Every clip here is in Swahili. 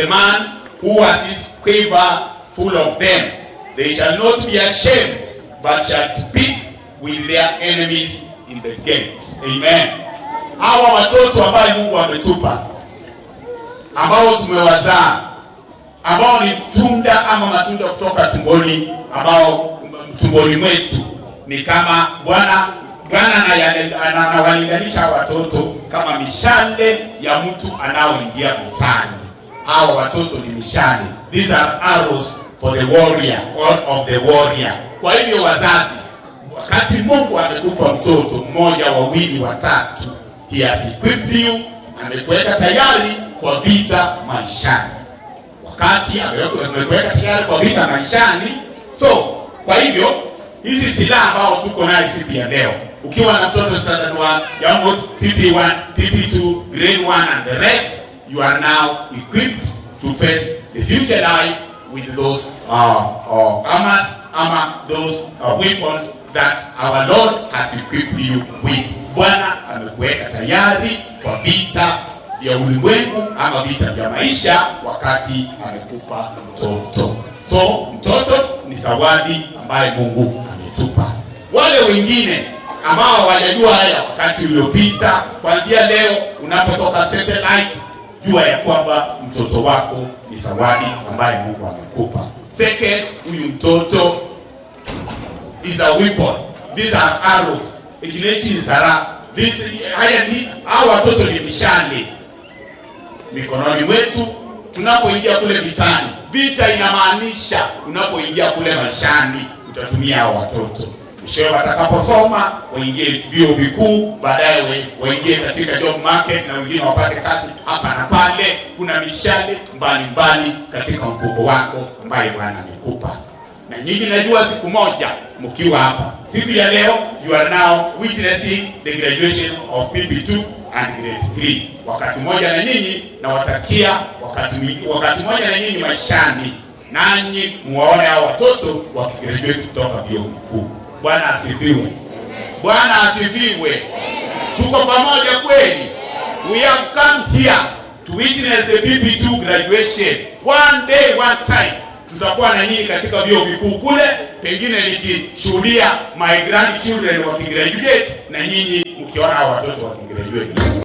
the man who has his quiver full of them. They shall not be ashamed, but shall speak with their enemies in the gates. Amen. Hawa watoto ambaye Mungu ametupa, ambao tumewazaa, ambao ni tunda ama matunda kutoka tumboni, ambao tumboni mwetu ni kama Bwana anawalinganisha watoto kama mishale ya mtu anaoingia vitani. Hawa watoto ni mishale. These are arrows for the warrior or of the warrior. Kwa hivyo wazazi, wakati Mungu amekupa mtoto mmoja, wawili, watatu, he has equipped you, amekuweka tayari kwa vita maishani. Wakati amekuweka tayari kwa vita maishani, so kwa hivyo hizi silaha ambao tuko nayo siku ya leo, ukiwa na mtoto standard 1, young PP1, PP2, grade 1 and the rest, you are now equipped to face the future life with those armors ama those weapons that our Lord has equipped you with. Bwana amekuweka tayari kwa vita vya ulimwengu ama vita vya maisha wakati amekupa mtoto. So mtoto ni zawadi ambaye Mungu ametupa. Wale wengine ambao hawajajua haya wakati uliopita, kuanzia leo unapotoka satellite, jua ya kwamba mtoto wako ni zawadi ambaye Mungu amekupa. Second, huyu mtoto is a weapon. These are arrows. Ikinechi ni sara. This haya ni hawa watoto ni mishale mikononi mwetu tunapoingia kule vitani. Vita inamaanisha unapoingia kule maishani utatumia hao watoto. Mwishowe watakaposoma waingie vyuo vikuu, baadaye waingie katika job market na wengine wapate kazi hapa na pale. Kuna mishale mbalimbali katika mfuko wako ambaye Bwana amekupa. Na nyinyi najua siku moja mkiwa hapa siku ya leo, you are now witnessing the graduation of PP2 and grade 3. Wakati mmoja na nyinyi nawatakia wakati mmoja na nyinyi maishani, nanyi muwaone hao watoto wakigraduate kutoka vyuo vikuu. Bwana asifiwe. Bwana asifiwe. Tuko pamoja kweli? We have come here to witness the PP2 graduation. One day, one time tutakuwa na nyinyi katika vyuo vikuu kule, pengine nikishuhudia my grandchildren wakigraduate na nyinyi mkiona hao watoto wakigraduate.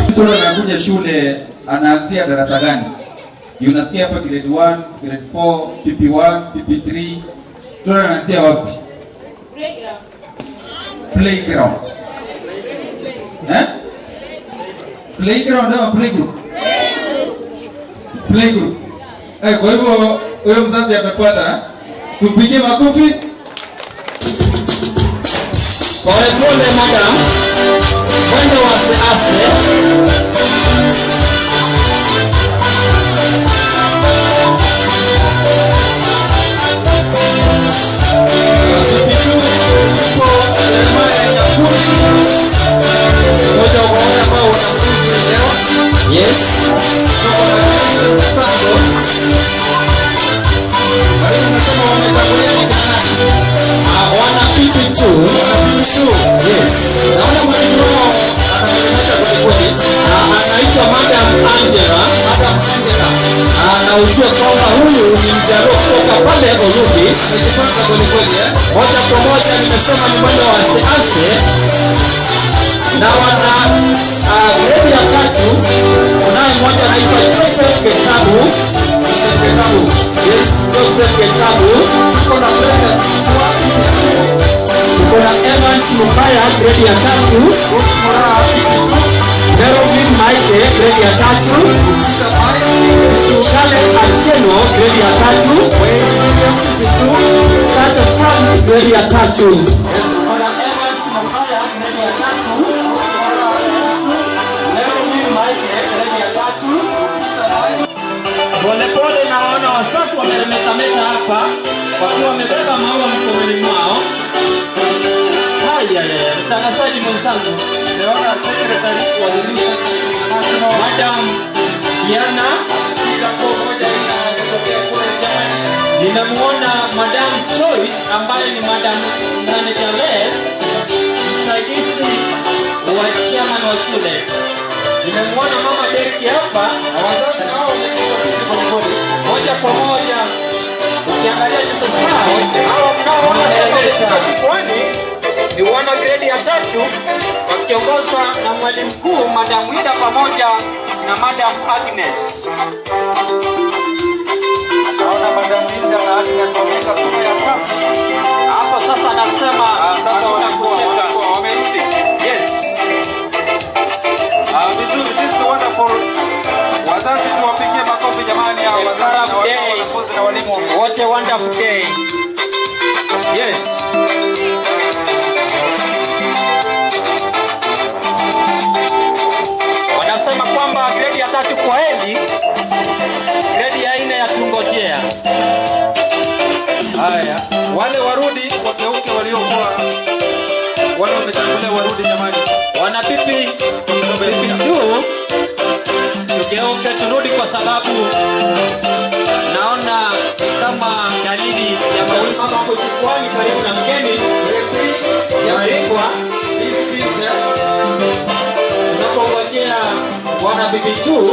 Mtoto anakuja shule anaanzia darasa gani? Unasikia hapa grade 1, grade 4, PP1, PP3. Mtoto anaanzia wapi? Playground. Playground. Eh? Playground ama playgroup? Playgroup. Eh, kwa hivyo huyo mzazi amepata, eh? Tupigie makofi. Pole pole madam, mwendo wa asease. PP2 yupo Jeremiah Nyakuri. Mmoja wa wale ambao wanafunzi leo. Yes. Tuko na Jason Sando. Mwalimu anasema wametangulia ni kina nani? Wana PP2. Wana PP2. Yes. Naona mwalimu wao anaelimisha kweli kweli. Anaitwa Madam Angela. Madam Angela. Na ujue kwamba huyu ni mjaluo kutoka pale Oyugis. Amejipanga kweli kweli, eh? Moja kwa moja nimesema ni mwendo wa asease. Na wana gredi ya tatu kunaye mmoja anaitwa Joseph Ketabu. Yes, Joseph Ketabu. Tuko na Evans Mukaya, gredi ya tatu. Melvin Maike, gredi ya tatu. Charles Acheno, gredi ya tatu. Tata Sam, gredi ya tatu. Tuko na Evans Mukaya, gredi ya tatu. Melvin Maike, gredi ya tatu. Polepole naona wazazi wamemetameta hapa wakiwa wamebeba maua mkononi mwao. Haya, ya, mtangazaji mwenzangu, Madam Diana, ninamuona Madam Joyce ambaye ni Madam Manageress, msaidizi wa chairman wa shule. Nimemuona Mama Deki hapa moja kwa moja. Ukiangalia nyuso zao, hawa mnaoona sasa jukwaani ni wana gredi ya tatu wakiongozwa na mwalimu mkuu Madam Wida pamoja na Madam Agnes. Naona Madam Linda na Agnes wameweka sura ya kasi. Hapo sasa nasema Ah, sasa hakuna wamekuwa kucheka. wamekuwa wamerudi. Yes. Ah, vizuri, this is wonderful. Wazazi, tuwapigie makofi jamani, hao wazazi na Day. wanafunzi na walimu. What a wonderful day. Yes. Wanasema kwamba gredi ya tatu kwa heri, gredi ya nne ya tungojea. Haya, wale warudi wageuke, waliokuwa wale wametangulia warudi jamani. Wana PP tu tugeuke turudi, kwa sababu naona ni kama dalili ya mama hapo jukwaani karibu na mgeni mwalikwa. Tunapongojea wana PP2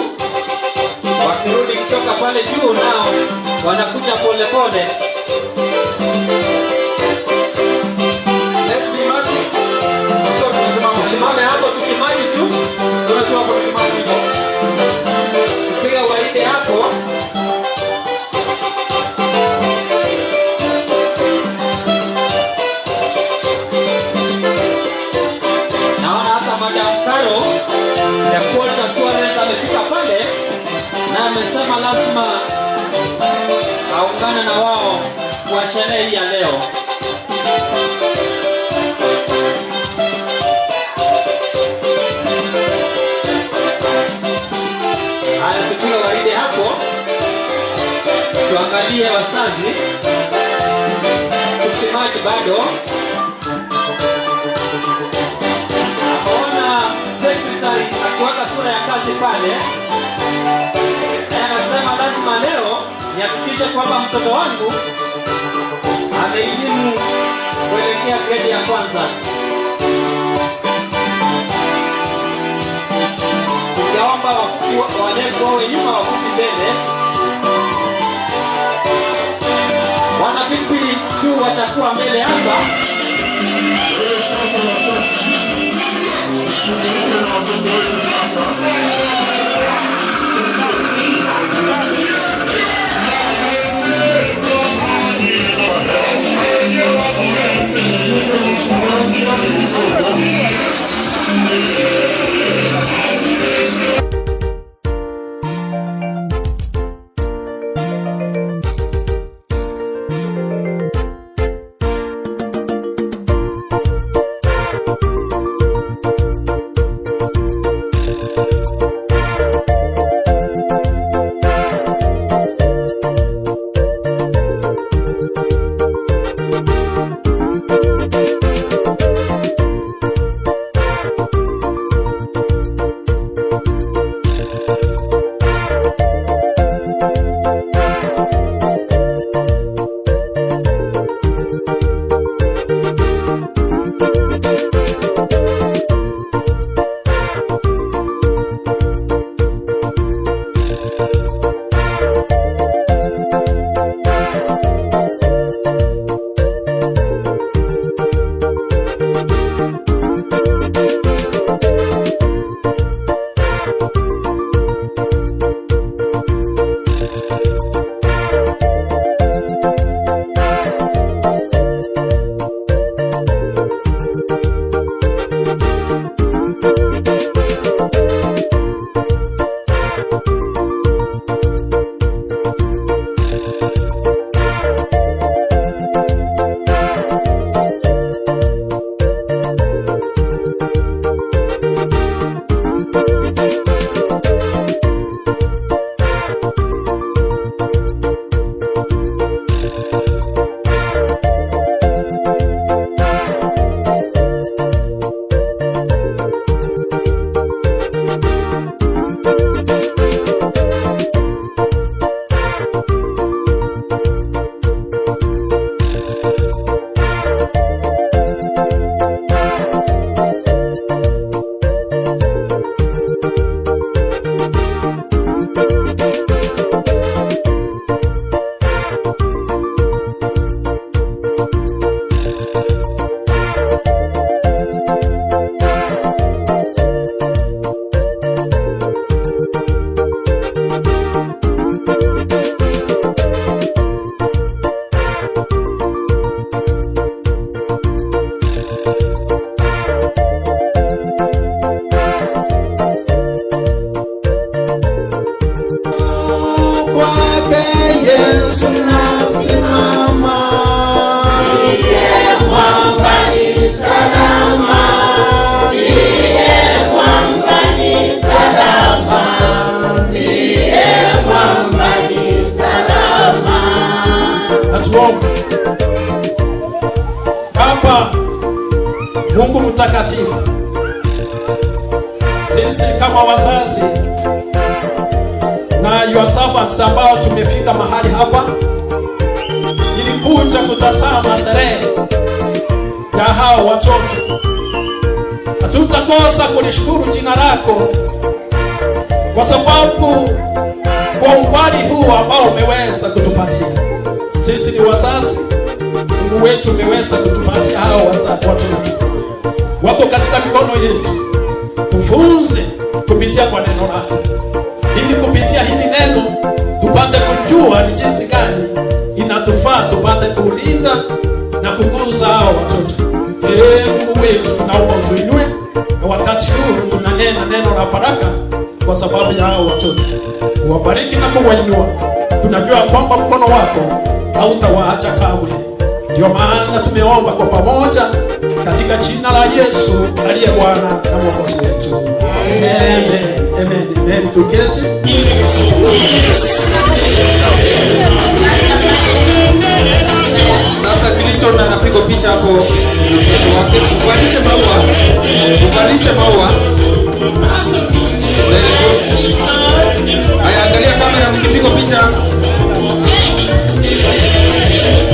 wakirudi kutoka pale juu, nao wanakuja pole pole. Let's be marching. Sio tusimame. Tusimame hapo tukimaji tu, Sio tu hapo tukimaji hivyo. Tupiga gwaride hapo. Naona hata Madam Caro ya Quality Assurance amefika pale na amesema lazima aungane na wao kwa sherehe hii ya leo. Haya, tupige gwaride hapo, tuangalie wazazi. Msemaji bado akaona secretary akiweka sura ya kazi pale, na anasema lazima leo nihakikishe kwamba mtoto wangu amehitimu kuelekea gredi ya kwanza. Tukiomba wafupi warefu wawe nyuma, wafupi mbele. Wana PP tu watakuwa mbele hapa. Sasa na sasa tuzungumze na watoto wetu sasa. Mungu mtakatifu, sisi kama wazazi na your servants ambao tumefika mahali hapa ili kuja kutazama sherehe ya hao watoto, hatutakosa kulishukuru jina lako kwa sababu kwa umbali huu ambao umeweza kutupatia sisi ni wazazi, Mungu wetu umeweza kutupatia hao watoto wako katika mikono yetu. Tufunze kupitia kwa neno lako, ili kupitia hili neno tupate kujua ni jinsi gani inatufaa tupate kulinda na kukuza hao watoto. Ee Mungu wetu, naomba utuinue, na wakati huu tunanena neno la baraka kwa sababu ya hao watoto, uwabariki na kuwainua. Tunajua kwamba mkono wako hautawaacha kamwe. Ndio maana tumeomba kwa pamoja katika jina la Yesu aliye Bwana na Mwokozi wetu. Amen. Amen. Amen. Tuketi. Sasa Clinton anapigwa picha hapo na mtoto wake. Mpandishe maua. Mpandishe maua. Very good. Haya, angalia kamera mkipigwa picha.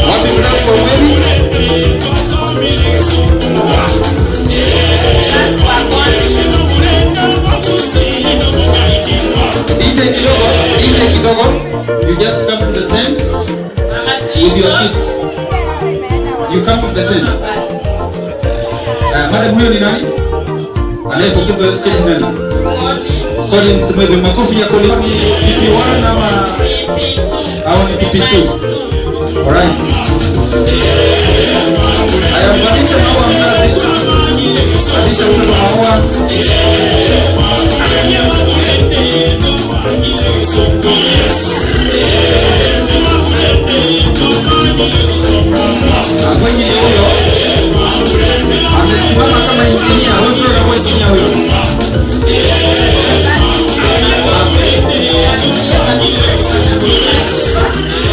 Wapi mlango wa mweli? DJ kidogo, DJ kidogo. You just come to the tent with your kid. You come to the tent. Madam huyo ni nani? Anayepokezwa cheti nani? Collins Mwebe. Makofi ya Collins. PP1 ama au ni PP2? Alright. Haya, mpandishe maua mzazi. Pandisha mtoto maua. Kwenye ni huyo amesimama kama injinia. Huyo ndio anakuwa injinia huyo.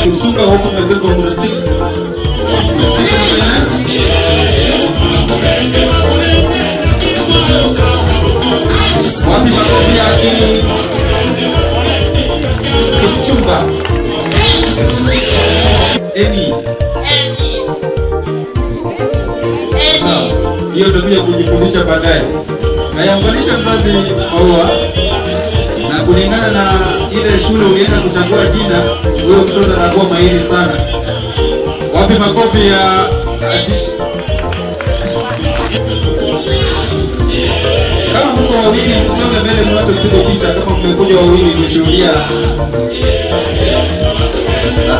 Mchunga huko umebeba mrusiki. Wapi makofi ya Kipchumba? Eni. Sawa. Hiyo ndio kuja kujifundisha baadaye. Hayamvalisha mzazi maua, na kulingana na ile shule ulienda kuchagua jina, huyo mtoto anakuwa mahiri sana. Wapi makofi ya Kama mko wawili msonge mbele mwote mpige picha kama mmekuja wawili kushuhudia.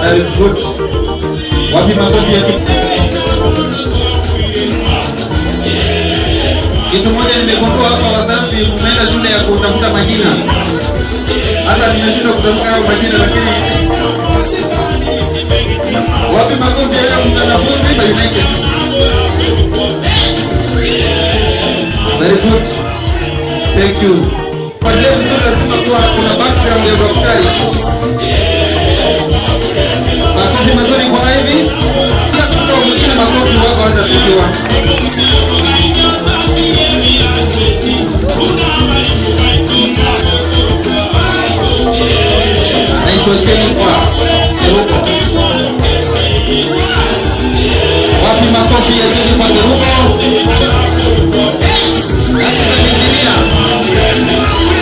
That is good. Wapi makofi ya Kitu moja nimegundua hapa, wazazi mmeenda shule ya kutafuta majina. Hata nimeshindwa kutamka hayo majina, lakini wapi makofi ya mwanafunzi wa United? Very good. Thank you. Kwa leo vizuri, lazima kuwa kuna background ya daktari. Makofi mazuri kwa hivi. Kila mtu mwingine makofi wako hatafikiwa. Anaitwa Jennifer Kerubo. Wapi makofi ya Jennifer Kerubo?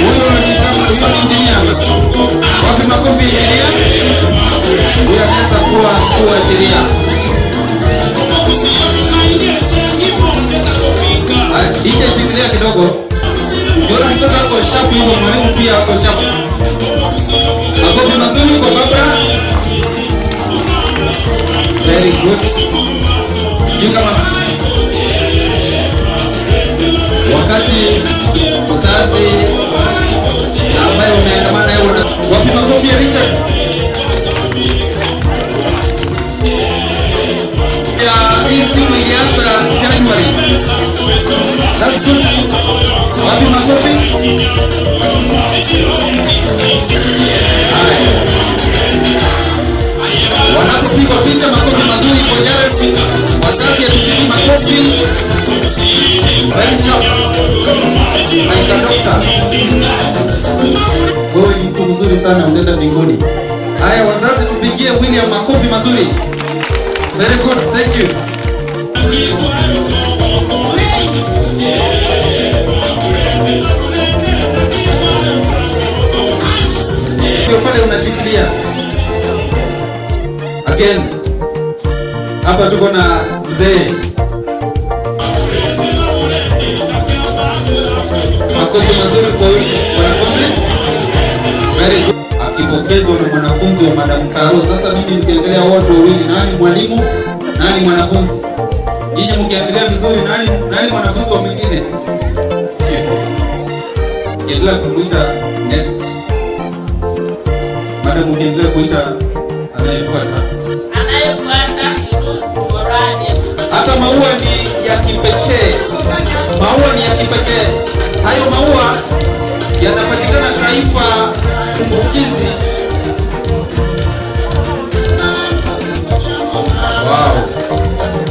Huyo ni kama huyo ni engineer. Wapi makofi engineer? Huyo anaweza kuwa mkuu wa sheria. Ije shikilia kidogo. Ukiona mtoto ako sharp hivyo, mwalimu pia ako sharp. Makofi mazuri kwa baba. Very good. Sijui kama wakati mzazi ambaye umeandamana naye wapi makofi ya Richard? Ya hii simu ilianza January. That's good. Wapi makofi? Haya. Wanapopigwa picha, makofi mazuri kwa Jared. Wazazi hatupigi makofi. sana, utaenda mbinguni. Haya wazazi, tupigie William makofi mazuri. Very good, thank you. Hiyo pale unashikilia. Again. Hapa tuko na mzee. Makofi mazuri kwa huyu mwanafunzi. Very good. Akipokezwa na mwanafunzi wa Madam Karo. Sasa mimi nikiangalia wote wawili, nani mwalimu, nani mwanafunzi? Nyinyi mkiangalia vizuri, nani mwanafunzi wa mwingine? Ukiendelea kumuita next. Madam, ukiendelea kuita anayefuata. Anayefuata ni Ruth Morale. Hata maua ni ya kipekee. Maua ni ya kipekee. Hayo maua yanapatikana Taifa Tumbukizi. Wow.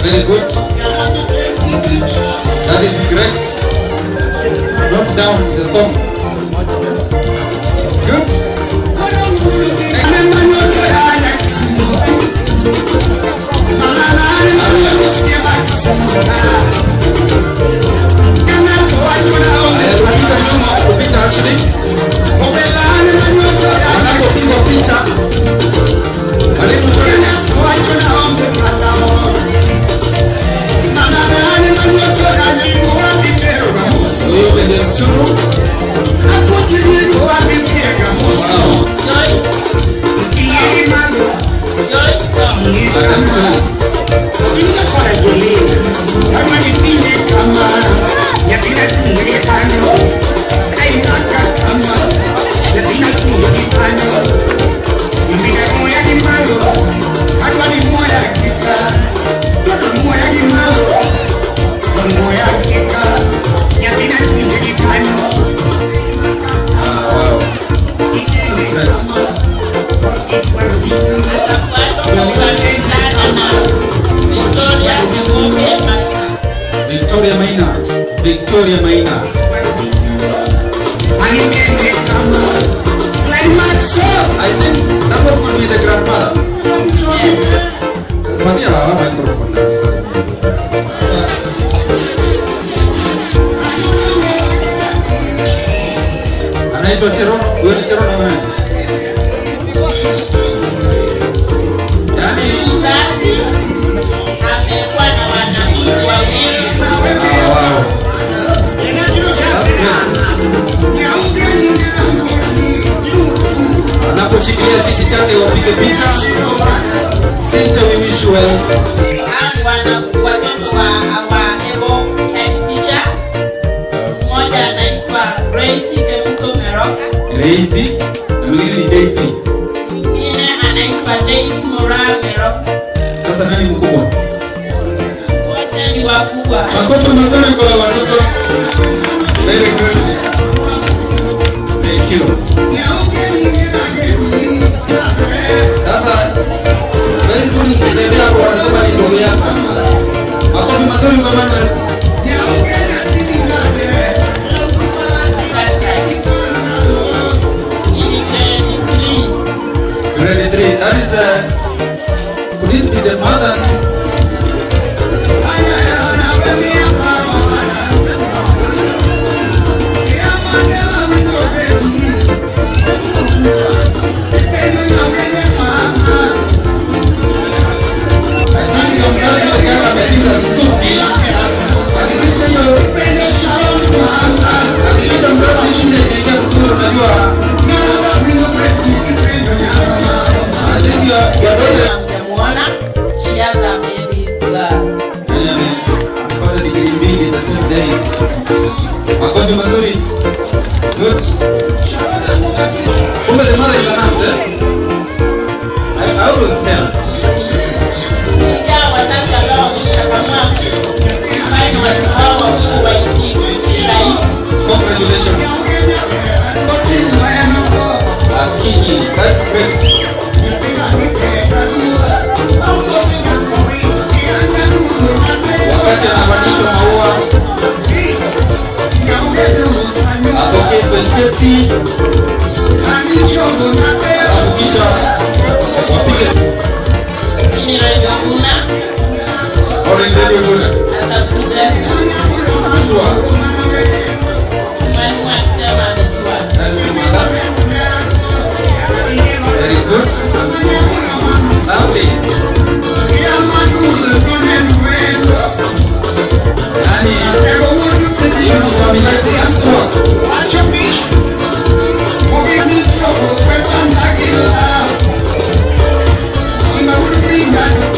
Very good. That is great. Note down the song. Good. Rupita nyuma, rupita Ashley. Wanapopigwa picha. Karibu. Huyo mwenye mchuru. Wow. Joyce. Joyce Tom. Madam Joyce. Ah, wow. Great. Atafuatwa kwa karibu sana na Victoria Nyaboke Maina. Victoria Maina. Victoria Maina. I think that one could be the grandmother. Patia baba microphone na tusalimie. Baba. Anaitwa Cherono. Huyo ni Cherono ama nani? Yaani Mzazi amekuwa na wanafunzi wawili. Ah, wow. That's great. Anaposhikilia cheti chake wapige picha. Cynthia, we wish you well. Hao ni watoto wa our able head teacher. Mmoja anaitwa Grace Kemuto Meroka. Grace na mwingine ni Daisy. Mwingine anaitwa Daisy Moral Meroka. Sasa nani mkubwa? Wote ni wakubwa. Makofi mazuri kwa watoto. Very good. Thank you. Sasa very soon mkitembea hapo wanasema ni ndugu yako. Makofi mazuri kwa Emmanuel. Ni grade 3. Grade 3. That is could it be the mother? I think your mzazi peke amepiga suti. Hakikisha hiyo, hakikisha mzazi nje inaingia vizuri, unajua. I think your daughter Hamjamuona. She has a baby girl. Yaani amepata degree mbili the same day. Makofi mazuri. Good. Kumbe the mother is a nurse, eh? I always tell. Pia wazazi ambao wameshikamaa kufanya watoto wao wakuu waingie taifa. Congratulations. Akinyi, that's great. Wakati anapandishwa maua, apokezwe cheti. ni terminate his work.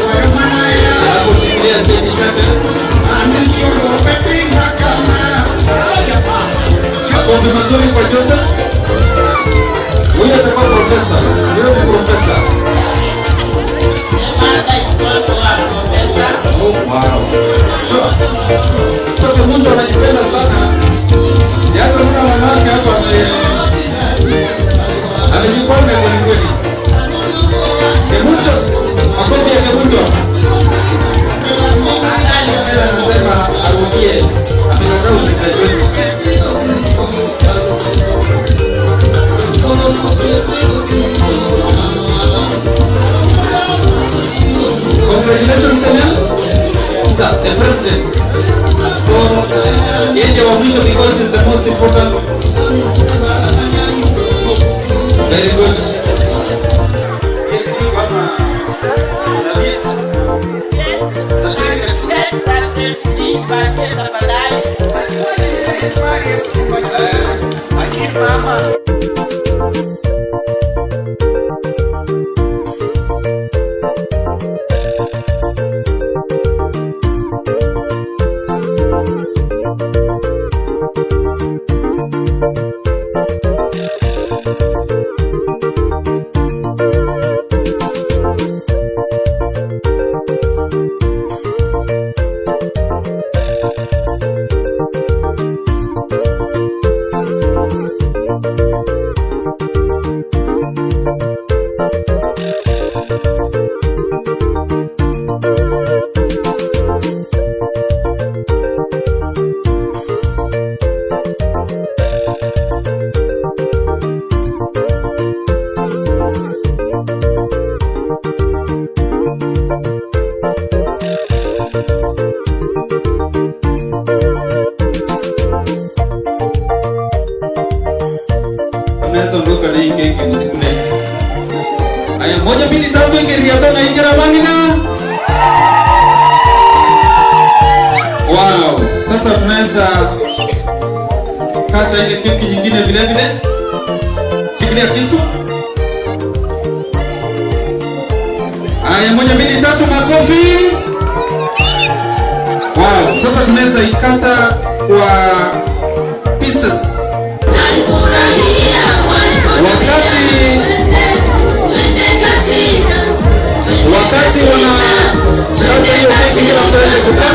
Hapo shikilia cheti chake. Makofi mazuri kwa Joseph. Huyo atakuwa profesa. Huyo ni profesa. The mother is also a professor. Oh, wow. Sure. Mtoto mtu anajipenda sana. Yaani unaona wanawake hapa amejipanga kweli kweli. Kemunto, makofi ya Kemunto. Tena anasema arudie. Amekataa usigraduate. Congratulations, Chanel. The president. So, yeye ndiye wa mwisho because he's the most important. Very good. Kama una beat. Nipatie tafadhali. Unaweza ondoka na hii keki msikule. Haya, moja, mbili, tatu, ingeriatonga ingera mangina. Wow, sasa tunaweza kata ile keki nyingine vile vile. Shikilia kisu. Haya, moja, mbili, tatu, makofi. Wow, sasa tunaweza ikata kwa pieces. Wakati wanakata hiyo keki, kila mtu aweze kukaa.